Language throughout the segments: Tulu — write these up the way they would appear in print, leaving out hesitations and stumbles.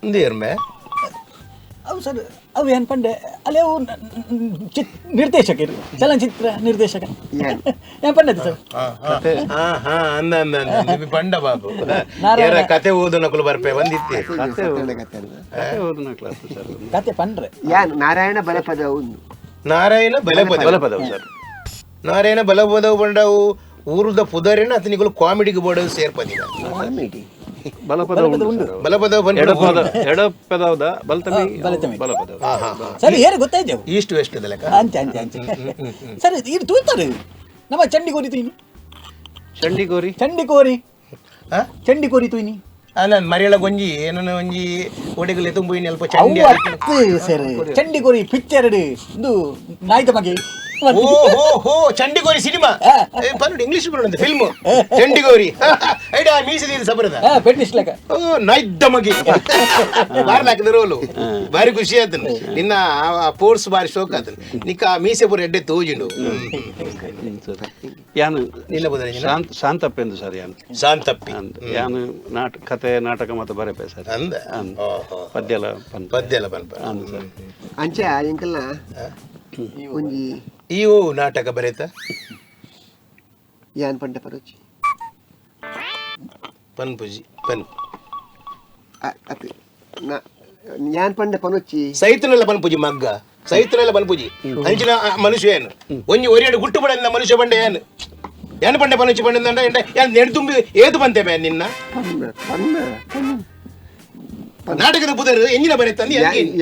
ಇಂದೇರ್ಮೆ ಅವು ಸರ್, ಅವು ಏನು ಪಂಡೆ ಅಲ್ಲೇ ಅವು ನಿರ್ದೇಶಕರು, ಚಲನಚಿತ್ರ ನಿರ್ದೇಶಕ. ಏನ್? ಏನು ಪಂಡದು ಸರ್? ಹಾ ಹಾ, ಅಂದ ಅಂದ ಅಂದ ನಿಮ್ಮಿ ಪಂಡ ಬಾಬು. ನಾರಾಯಣ. ಏರ ಕತೆ ಓದು ನಕಲು ಬರ್ಪೆ ಬಂದಿತ್ತೆ. ಕತೆ ಕತೆ. ಕತೆ ಓದನ ಕ್ಲಾಸ್ ಸರ್. ಕತೆ ಪಂಡ್ರೆ. ಯಾನ್ ನಾರಾಯಣ ಬಲಪದ ಉಂದು. ನಾರಾಯಣ ಬಲಪದ. ಬಲಪದವು ಸರ್. ನಾರಾಯಣ ಬಲಪದವು ಬಂಡವು ಊರುದ ಪುದರಿನ ಅತನಿಗಳು ಕಾಮಿಡಿಗೆ ಬೋರ್ಡ್ ಸೇರ್ಪದಿನ. ಕಾಮಿಡಿ. ಬಲಪದ ಉಂಟು ಸರ್. ಬಲಪದವು ಬಂದ. ಎಡಪದ ಎಡಪದವದ ಬಲತಮಿ. ಬಲತಮಿ. ಬಲಪದವು. ಹಾ ಹಾ ಹಾ. ಸರ್, ಏನು ಗೊತ್ತಾಯ್ತು? ಈಸ್ಟ್ ವೆಸ್ಟ್ ಲೆಕ್ಕ. ಅಂಚೆ ಅಂಚೆ ಅಂಚೆ ಸರ್, ಇದು ತೂತಾರೆ ನಮ್ಮ ಚಂಡಿಕೋರಿ ತೂಯಿನಿ. ಚಂಡಿಗೋರಿ. ಚಂಡಿಕೋರಿ. ಹಾ? ಚಂಡಿಕೋರಿ ತೂಯಿನಿ. ಅಲ್ಲ, ಮರಿಯಳ ಗೊಂಜಿ ಏನನ ಒಂಜಿ ಒಡೆಗಲೆ ತುಂಬಿ ಅಲ್ಪ ಅವು ಚಂಡಿ. ಅತ್ತು ಸರ್, ಚಂಡಿಕೋರಿ ಪಿಕ್ಚರ್ ಇದು ನಾಯ್ದ ಮಗೆ. ಓ ಹೋ ಹೋ, ಚಂಡಿಗೋರಿ ಸಿನಿಮಾ ಪನ್ನಡ ಇಂಗ್ಲಿಷ್ ಬರೋಣ ಫಿಲ್ಮ್ ಚಂಡಿಗೋರಿ ಐಡಾ ಮೀಸದಿ ಸಬರದ. ಹಾ, ಪೆಟ್ಟಿಸ್ಲಕ. ಓ ನೈದ್ದ ಮಗಿ ಬಾರಿ ಹಾಕಿದ ರೋಲು, ಬಾರಿ ಖುಷಿ ಆತನು. ನಿನ್ನ ಪೋರ್ಸ್ ಬಾರಿ ಶೋಕ್ ಆತನು. ನಿಕ್ಕ ಆ ಮೀಸೆ ಪೂರ ಎಡ್ಡೆ ತೋಜಿಂಡು. ಸರ್, ಯಾನು ನಿನ್ನ ಬದಲ ಶಾಂತ ಶಾಂತಪ್ಪ ಎಂದು ಸರ್ ಯಾನು. ಶಾಂತಪ್ಪಿ. ಅಂದ್ ಯಾನು ನಾಟ ಕತೆ ನಾಟಕ ಮತ್ತು ಬರೆಪೆ ಸರ್. ಅಂದ. ಅಂದ್. ಓಹೋ. ಪದ್ಯಲ ಪಂತ. ಪದ್ಯ ಎಲ್ಲ ಪನ್ಪ. ಅಂದ್ ಸರ್. ಅಂಚೆ ಎಂಕಲ್ನ ಒಂಜಿ ಈ ಓ ನಾಟಕ ಬರೇತ. ಯಾನ್ ಪಂಡ ಪರೋಚಿ. ಪನ್ಪುಜಿ ಪನ್. ಅತ್ ನಾ ಯಾನ್ ಪಂಡ ಪನೊಚ್ಚಿ. ಸೈತನೆಲ್ಲ ಪನ್ಪುಜಿ ಮಗ್ಗ, ಸೈತನೆಲ್ಲ ಪನ್ಪುಜಿ ಅಂಚಿನ ಆ ಮನುಷ್ಯ ಏನು ಒಂಜಿ ಒರಿಯಡು ಗುಟ್ಟು ಪಡೆದ ಮನುಷ್ಯ ಬಂಡೆ ಏನು ಏನು ಪಂಡೆ ಪನುಚಿ ಪಂಡೆ ಎಂಡ ಏನು ನೆಡ್ ತುಂಬಿ ಏದು ಬಂತೆ ಬೇ ನಿನ್ನ. ಪನ್ನ ಪನ್ನ ಪನ್ನ. ನಾಟಕದ ಪುದರ್ ಎಂಜಿನ ಬರೆತಂದು.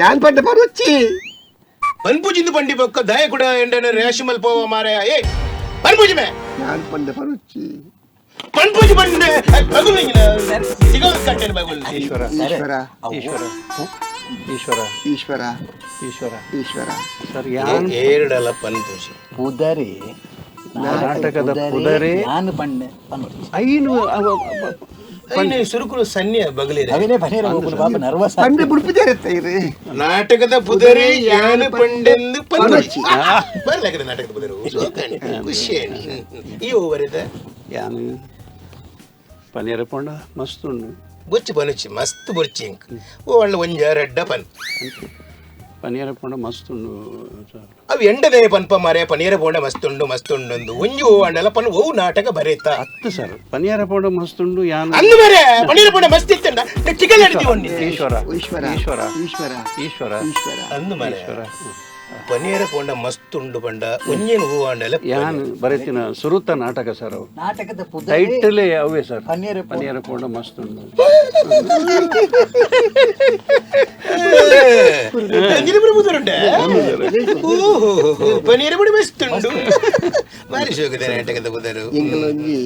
ಯಾನ್ ಪಂಡ ಪರೋಚಿ. ಪನ್ಪುಜಿಂದು ಪಂಡಿ ಬೊಕ್ಕ ದಯ ಕೂಡ ಎಂಡನ ರೇಷಮಲ್ ಪೋವ ಮಾರಾಯ. ಏ ಪನ್ಪುಜಿ ಮೇ. ಯಾನ್ ಪಂಡ ಪರೋಚಿ. ಪನ್ಪುಜಿ ಬಂಡೆ ಬಗುಲ್ ಸಿಗೋ ಕಟ್ಟೆ ಬಗುಲ್. ಈಶ್ವರ. ಈಶ್ವರ. ಈಶ್ವರ ಈಶ್ವರ. ಈಶ್ವರ. ಈಶ್ವರ. ಈಶ್ವರ. ಸರ್, ಯಾನ್ ಏರಡಲ ಪನ್ಪುಜಿ. ಪುದರಿ. ನಾಟಕದ ಪುದರೇ. ಯಾನು ಪಂಡೆ ಪನ್ನೊಡ್ಚಿ. ಐನು ಸುರುಕುಲು ಸನ್ಯ ಬಗಲಿರೆ. ಅವಿನೇ ಬನೇರ ಹೋಗುದು ಪಾಪ ನರ್ವಸ್. ಪಂಡೆ ಬುಡ್ಪಿದ್ದಾರೆ ಇರು. ನಾಟಕದ ಪುದರಿ ಯಾನು ಪಂಡೆಂದು ಪನ್ಪುಜಿ ಬರ್ಲಾಗದ ನಾಟಕದ ಪುದರು ಖುಷಿ ಈ ಓವರಿದ. ಯಾನು ಪನ್ನೀರ ಪೊಂಡ ಮಸ್ತ್ ಉಂಡು. ಬೊಚ್ಚು ಪನುಚಿ ಮಸ್ತ್ ಬೊಚ್ಚಿ ಇಂಕ್ ಓ ಒಳ್ಳೆ ಒಂಜ ರೆಡ್ಡ ಪನ್. ಪನ್ನೀರ ಪೊಂಡ ಮಸ್ತ್ ಉಂಡು ಸರ್. ಅವು ಎಂಡದೇ ಪನ್ಪ ಮಾರೆ, ಪನೀರ ಬೋಂಡ ಮಸ್ತುಂಡು ಮಸ್ತುಂಡು ಒಂಜಿ ಓ ಅಂಡಲ ಪನ್ ಓ ನಾಟಕ ಬರೇತ. ಹತ್ತು ಸರ್, ಪನ್ನೀರ ಪೊಂಡ ಮಸ್ತ್ ಉಂಡು ಯಾನು. ಅಂದು ಮಾರೆ ಪನೀರ ಬೋಂಡ ಮಸ್ತ್ ಇತ್ತಂಡ ಚಿಕನ್ ಅಡಿತಿ ಒಂಡಿ. ಈಶ್ವರ. ಈಶ್ವರ. ಈಶ್ವರ. ಈಶ್ವರ. ಈಶ್ವರ. ಈಶ್ವರ. ಅಂದು ಮಾರೆ. ಈಶ್ವರ. ಪನೀರ ಬೋಂಡ ಮಸ್ತ್ ಉಂಡು ಪಂಡ ಒಂಜೇನು ಹೂ ಅಂಡಲ. ಯಾನು ಬರೆತಿನ ಸುರುತ ನಾಟಕ ಸರ್ ಅವು. ನಾಟಕದ ಪುದರಿ ಟೈಟಲೇ ಅವೇ ಸರ್. ಪನ್ನೀರ ಪೋಂಡ. ಪನ್ನೀರ ಪೊಂಡ ಮಸ್ತ್ ಉಂಡು. ಅಂಜಿನ ಬುದುರುಂಡೆ ಓಹೋ ಪನೀರ ಪುಡಿ ಮಸ್ತ್ ಉಂಡು ಬಾರಿ ಶೋಕದ ನಾಟಕದ ಬುದರು. ಎಂಕಲ್ ಒಂಜಿ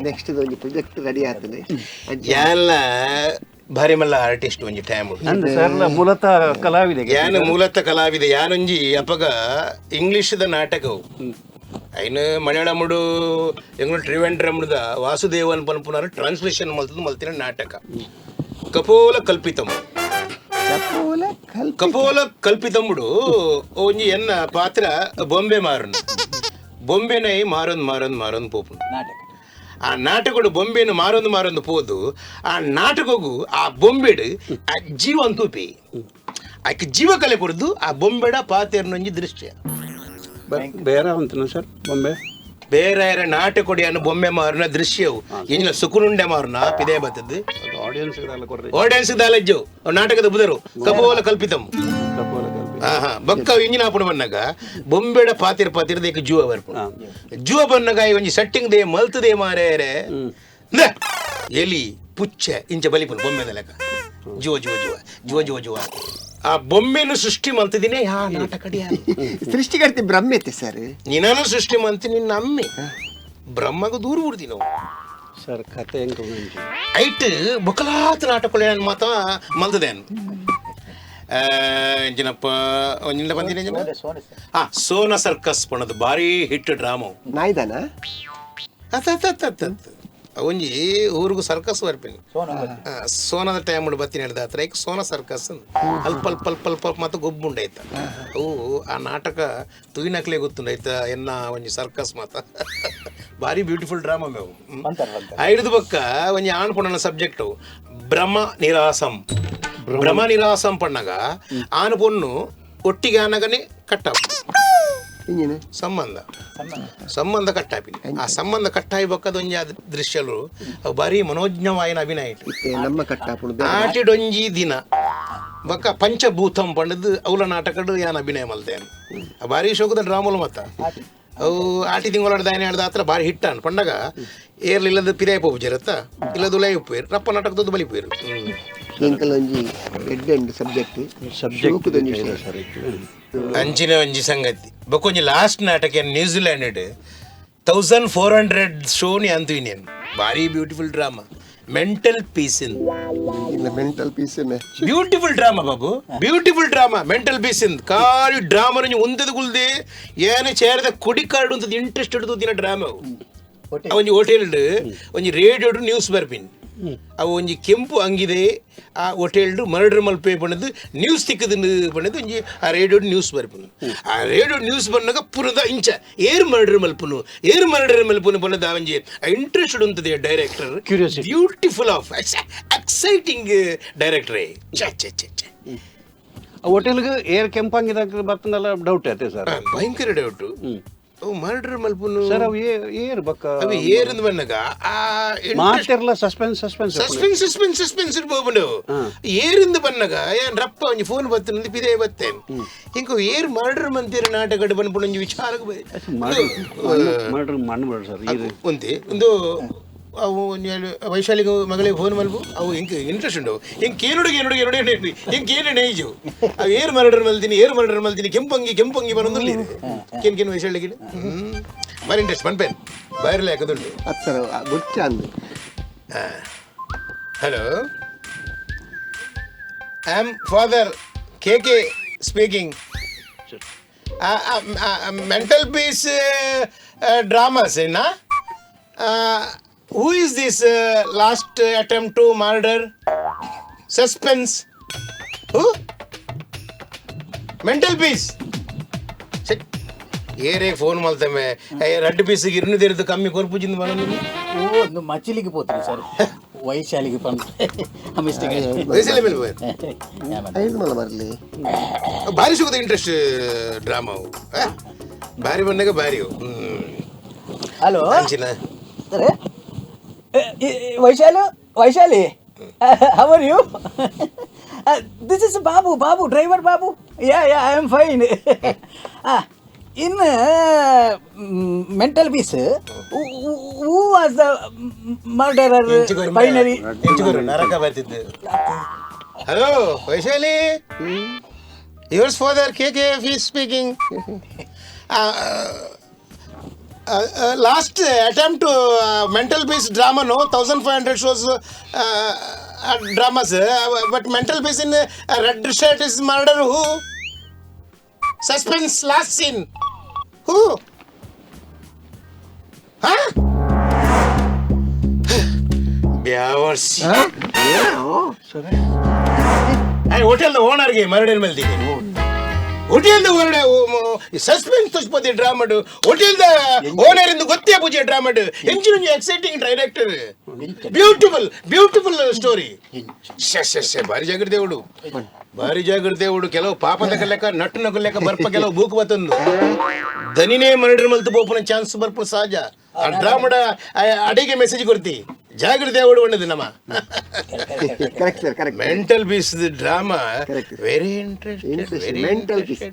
ನೆಕ್ಸ್ಟ್ ಒಂಜಿ ಪ್ರಾಜೆಕ್ಟ್ ರೆಡಿ ಆತದೆ ಅಂಚೆ. ಯಾನ್ಲ ಭಾರಿ ಮಲ್ಲ ಆರ್ಟಿಸ್ಟ್ ಒಂಜಿ ಟೈಮ್. ಅಂದ್ ಸರ್ ಮೂಲತಃ ಕಲಾವಿದೆ. ಯಾನ ಮೂಲತಃ ಕಲಾವಿದ. ಯಾನೊಂಜಿ ಅಪಗ ಇಂಗ್ಲಿಷ್ದ ನಾಟಕವು ಐನ ಮಲಯಾಳಮುಡು ಎಂಗ್ಲು ತ್ರಿವೆಂಡ್ರಮ್ದ ವಾಸುದೇವನ್ ಪನ್ಪುನಾರು ಟ್ರಾನ್ಸ್ಲೇಷನ್ ಮಲ್ತದ ಮಲ್ತಿನ ನಾಟಕ ಕಪೋಲ ಕಲ್ಪಿತಮ್. ಕಪೋಲ ಕಲ್ಪ. ಕಪೋಲ ಕಲ್ಪಿತಮ್ಮುಡು ಒಂಜಿ ಎನ್ನ ಪಾತ್ರ ಬೊಂಬೆ ಮಾರನು, ಬೊಂಬೆನೈ ಮಾರೊಂದು ಮಾರೊಂದು ಮಾರೊಂದು ಪೋಪುಂಡು. ನಾಟಕ. ಆ ನಾಟಕಡು ಬೊಂಬೆನು ಮಾರೊಂದು ಮಾರೊಂದು ಪೋದು ಆ ನಾಟಕಗೂ ಆ ಬೊಂಬೆಡು ಆ ಜೀವ ಅಂತೂಪಿ ಆಕೆ ಜೀವ ಕಲೆ ಕೊಡ್ದು ಆ ಬೊಂಬೆಡ ಪಾತೆರ್ನೊಂಜಿ ದೃಶ್ಯ. ಬೇರೆ ಅಂತನ ಸರ್ ಬೊಂಬೆ. ಬೇರೆ ನಾಟಕೊಡಿಯನ್ನು ಬೊಂಬೆ ಮಾರುನ ದೃಶ್ಯವು ಎಂಜಿನ ಸುಕುನುಂಡೆ ಮಾರುನ ಪಿದೇ ಬತ್ತದ್ದು. ಅದು ಆಡಿಯನ್ಸ್ ಕೊಡ್ರಿ. ಆಡಿಯನ್ಸ್ ದಾಲಜ್ಜು ನಾಟಕದ ಬುದರು ಕಪೋಲ ಕಲ್ಪಿತಂ. ಕಪೋಲ ಕಲ್ಪಿ. ಆಹಾ ಬೊಕ್ಕ ಇಂಜಿನ ಆಪುಣ ಬನ್ನಗ ಬೊಂಬೆಡ ಪಾತಿರ್ ಪಾತಿರ್ ದೇಕ ಜೂವ ಬರ್ಪುಣ. ಜೂವ ಬನ್ನಗ ಈ ಒಂಜಿ ಸೆಟ್ಟಿಂಗ್ they ಮಲ್ತದೆ ಮಾರೇರೆ ಎಲಿ ಪುಚ್ಚ ಇಂಚ ಬಲಿಪುನ ಬೊಂಬೆದ ಲೆಕ್ಕ ಜುವ ಜುವ ಜುವ ಜುವ ಜುವ ಜುವ ಆ ಬೊಂಬೆನು ಸೃಷ್ಟಿ ಮಲ್ತದಿನೇ ಯಾ ನಾಟಕಡಿ. ಸೃಷ್ಟಿಕರ್ತಿ ಬ್ರಹ್ಮೆತ್ತೆ ಸರ್. ನಿನ್ನನು ಸೃಷ್ಟಿ ಮಂತಿ ನಿನ್ನ ಅಮ್ಮೆ ಬ್ರಹ್ಮಗ ದೂರ ಬಿಡ್ದಿ ನಾವು. ಸರ್, ಕತೆ ಹೆಂಗೆ ಒಂಜಿ. ಐಟ್ ಬೊಕಲಾತ್ ನಾಟಕಗಳು ಮಾತ ಮಲ್ತದೇನು ಎಂಜಿನಪ್ಪ ಒಂಜಿನ ಬಂದಿನ ಎಂಜಿನ. ಸೋನೆ ಸರ್. ಆ ಸೋನ ಸರ್ಕಸ್ ಪಣದು ಭಾರಿ ಹಿಟ್ ಡ್ರಾಮಾ. ನಾಯ್ದಾನ. ಅತ್ತ ಅತ್ತ ಅತ್ತ ಅತ್ತ ಅತ್ತ. ಒಂಜಿ ಊರಿಗೂ ಸರ್ಕಸ್ ಬರ್ಪಿನಿ. ಸೋನ. ಸೋನದ ಟೈಮ್ ಬತ್ತೀನಿ ಹೇಳ್ದ ಹತ್ರ ಈಗ ಸೋನ ಸರ್ಕಸ್ ಅಂದ್. ಅಲ್ಪ ಅಲ್ಪ ಅಲ್ಪ ಅಲ್ಪ ಅಲ್ಪ ಮತ್ತು ಗೊಬ್ಬುಂಡೈತ ಅವು ಆ ನಾಟಕ ತೂಯಿನಕ್ಲೆ ಗೊತ್ತುಂಡೈತ ಎನ್ನ ಒಂಜಿ ಸರ್ಕಸ್ ಮಾತ ಭಾರಿ ಬ್ಯೂಟಿಫುಲ್ ಡ್ರಾಮಾ ಮೇವು. ಬಂತಾರೆ ಬಂತಾರೆ. ಐಡ್ದು ಬೊಕ್ಕ ಒಂಜಿ ಆಣ್ ಪೊಣ್ಣನ ಸಬ್ಜೆಕ್ಟು ಭ್ರಮ ನಿರಾಸಂ. ಭ್ರಮ ನಿರಾಸಂ ಪಣ್ಣಗ ಆನು ಪೊಣ್ಣು ಒಟ್ಟಿಗೆ ಆನಗನೆ ಕಟ್ಟಾಪು. ಇಂಜಿನ. ಸಂಬಂಧ ಸಂಬಂಧ ಕಟ್ಟಾಪಿನಿ. ಆ ಸಂಬಂಧ ಕಟ್ಟಾಯಿ ಬೊಕ್ಕದ ಒಂಜಿ ಆ ದೃಶ್ಯಲು ಅವು ಭಾರಿ ಮನೋಜ್ಞವಾಯಿನ ಅಭಿನಯ ಇಟ್ಟು. ಇತ್ತೆ ನಮ್ಮ ಕಟ್ಟಾಪುಡು. ಆಟಿಡೊಂಜಿ ದಿನ ಬೊಕ್ಕ ಪಂಚಭೂತಂ ಪಂಡದು ಅವಲ ನಾಟಕಡು ಯಾನ್ ಅಭಿನಯ ಮಲ್ತೇನೆ. ಆ ಭಾರಿ ಶೋಕದ ಡ್ರಾಮಲು ಮತ್ತ ಅವು ಆಟಿ ತಿಂಗಳ ದಾಯನ ಹೇಳ್ದ ಆತ್ರ ಭಾರಿ ಹಿಟ್ಟಾನ್ ಪಂಡಗ ಏರ್ಲ ಇಲ್ಲದ ಪಿದಾಯ ಪೋಪು ಜರತ್ತ ಇಲ್ಲದ ಉಲೈ ಉಪ್ಪೇರು ರಪ್ಪ ನಾಟಕದ ಬಲಿಪೇರು. ಎಂಕಲ್ ಒಂಜಿ ಎಡ್ಡೆ ಉಂಡು ಸಬ್ಜೆಕ್ಟ್. ಸಬ್ಜೆಕ್ಟ್. ಸರ್. ಅಂಚಿನ ಒಂಜಿ ಸಂಗತಿ. ಬೊಕ್ಕೊಂಜಿ ಲಾಸ್ಟ್ ನಾಟಕ ನ್ಯೂಜಿಲ್ಯಾಂಡ್ 1400 ಶೋನಿ ಅಂತು ಭಾರಿ ಬ್ಯೂಟಿಫುಲ್ ಡ್ರಾಮಾ, ಮೆಂಟಲ್ ಪೀಸ್ ಇನ್. ಇಲ್ಲ, mental piece. Beautiful drama Babu, beautiful drama mental piece ಇಂದ. ಖಾಲಿ ಡ್ರಾಮಾ ಉಂದದ ಗುಲ್ದೆ ಏನ ಚೇರದ ಕೊಡಿ ಕಾರ್ಡ್ ಉಂತದ ಇಂಟ್ರೆಸ್ಟ್ ಹಿಡಿದು ದಿನ ಡ್ರಾಮಾ. ಒಂಜಿ ಹೋಟೆಲ್ ಒಂಜಿ ರೇಡಿಯೋ ನ್ಯೂಸ್ ಬರ್ಪಿನ್. ಅವು ಒಂಜಿ ಕೆಂಪು ಅಂಗಿದೆ ಆ ಹೋಟೆಲ್ ಮರ್ಡರ್ ಮಲ್ಪೆ ಪಣ್ಣದು ನ್ಯೂಸ್ ತಿಕ್ಕದು ಪಣ್ಣದು ಒಂಜಿ ಆ ರೇಡಿಯೋ ನ್ಯೂಸ್ ಬರ್ಪುನು. ಆ ರೇಡಿಯೋ ನ್ಯೂಸ್ ಬಂದಾಗ ಪುರದ ಇಂಚ ಏರ್ ಮರ್ಡರ್ ಮಲ್ಪುನು, ಏರ್ ಮರ್ಡರ್ ಮಲ್ಪುನು ಪಣ್ಣದು ಆ ಒಂಜಿ interest ಉಂತದೆ director. Curiosity. Beautiful of exciting director. ಛೆ ಛೆ ಛೆ ಛೆ. ಹೋಟೆಲ್ಗೆ ಏರ್ ಕೆಂಪಂಗಿದಾಗ ಬರ್ತದಲ್ಲ, ಡೌಟ್ ಐತೆ ಸರ್. ಭಯಂಕರ ಡೌಟ್. ಅವು ಮರ್ಡರ್ ಮಲ್ಪುನು. ಸರ್, ಅವು ಏರ್ ಬಕ್ಕ ಅವು ಏರಿಂದ ಬಂದಾಗ ಆ ಇಂಟ್ರೆಸ್ಟ್ ಮಾತಿರ್ಲ suspense suspense. Suspense suspense suspense ಇರ್ಬೋದು. ಏರಿಂದ ಬನ್ನಗ ಏನ್ ರಪ್ಪ ಒಂಜಿ ಫೋನ್ ಬತ್ತಂದು ಪಿದೆ ಬತ್ತೇನೆ. ಇಂಕ ಏರ್ ಮರ್ಡರ್ ಮಂತಿರ ನಾಟಕಡ್ ಬನ್ಪುಣ ಒಂಜಿ ವಿಚಾರಕ್ಕೆ ಮರ್ಡರ್ ಮಣ್ಣು ಬೇಡ ಸರ್ ಇದು. ಒಂತಿ ಒಂದು ಅವು ಒಂಜಿ ವೈಶಾಲಿಗೆ ಮಗಳಿಗೆ ಫೋನ್ ಮಲ್ಪು. ಅವು ಇಂಕ್ ಇಂಟ್ರೆಸ್ಟ್ ಉಂಡು. ಇಂಕ್ ಏನುಡು ಏನುಡು ಏನುಡು ಏನುಡು ಇಂಕ್ ಏನು ನೈಜು. ಅವು ಏರ್ ಮರ್ಡರ್ ಮಲ್ತೀನಿ, ಏರ್ ಮರ್ಡರ್ ಮಲ್ತೀನಿ, ಕೆಂಪಂಗಿ ಕೆಂಪಂಗಿ ಬರೋದಿಲ್ಲ. ಕೇನ್ ಕೇನ್ ವೈಶಾಲಿಗೆ ಬಾರಿ ಇಂಟ್ರೆಸ್ಟ್ ಪನ್ಪೇನ್ ಬೈರ್ಲೆ ಹಾಕದುಂಟು. ಅದು ಸರ್ ಬೊಚ್ಚ ಅಂದು. Hello, I am Father KK speaking. Mental Peace dramas na? Who is this last attempt to murder? Suspense. Who? Mental Peace. ಏರೇ ಫೋನ್ ಮಲ್ತಮೆ ರಡ್ಡು ಪೀಸಿಗೆ ಇರ್ನು ತೆರೆದು ಕಮ್ಮಿ ಕೊರ್ಪುಜಿಂದ ಮನ. ಓ, ಒಂದು ಮಚಿಲಿಗೆ ಪೋತ್ರಿ ಸರ್, ವೈಶಾಲಿಗೆ ಪಂಡ ಮಿಸ್ಟೇಕ್. ವಯಸ್ಸಲ್ಲಿ ಮೇಲೆ ಹೋಯ್ತು. ಐದು ಮಲ ಬರಲಿ. ಭಾರಿ ಸುಖದ ಇಂಟ್ರೆಸ್ಟ್ ಡ್ರಾಮಾ ಅವು. ಆ? ಭಾರಿ ಬಂದಾಗ ಭಾರಿ ಅವು. ಹಲೋ. ಅಂಚಿನ. ಸರ್, ವೈಶಾಲು, Vaishali, how are you? This is Babu, Babu driver Babu. Yeah, I am fine. In Mental Peace, who was the murderer finally? ಎಂಚುಗುರು ನರಕ ಬರ್ತಿದ್ದು. Hello Vaishali, yours father KK F speaking. Last attempt Mental Peace drama, no? 1500 shows dramas, but Mental Peace in red shirt is murder. Who? Suspense last scene, who? ಹಾ ಬ್ಯಾವರ್ಸಿ. ಹೋಟೆಲ್ ಓನರ್ಗೆ ಮರ್ಡರ್ ಮಲ್ದಿದ್ದೀನಿ. ಹೋಟೆಲ್ದ ಓನರ್ ಸಸ್ಪೆನ್ಸ್ ತೋಚ್ಪತಿ ಡ್ರಾಮಡ್. ಹೋಟೆಲ್ದ ಓನರ್ ಇಂದು ಗೊತ್ತೇ ಪೂಜೆ ಡ್ರಾಮಡ್. ಎಂಚಿನ exciting director. Beautiful beautiful story. ಶೆ ಶೆ ಶೆ, ಭಾರಿ ಜಾಗ್ರತೆ దేవుడు, ಭಾರಿ ಜಾಗ್ರತೆ దేవుడు. ಕೆಲವು ಪಾಪದ ಲೆಕ್ಕ ನಟ್ಟು ಲೆಕ್ಕ ಬರ್ಪ. ಕೆಲವು ಬೂಕ್ ಬತ್ತೊಂದು ದನಿನೇ ಮರ್ಡರ್ ಮಲ್ತು ಪೋಪುನ ಚಾನ್ಸ್ ಬರ್ಪು ಸಹಜ. ಆ ಡ್ರಾಮಡ ಅಡಿಗೆ ಮೆಸೇಜ್ ಕೊಡ್ತಿ, ಜಾಗ್ರತೆ దేవుడు ఉండదు ನಮ್ಮ. Correct sir, correct. Mental piece drama. Correct. Very interest. Interest, Mental Peace.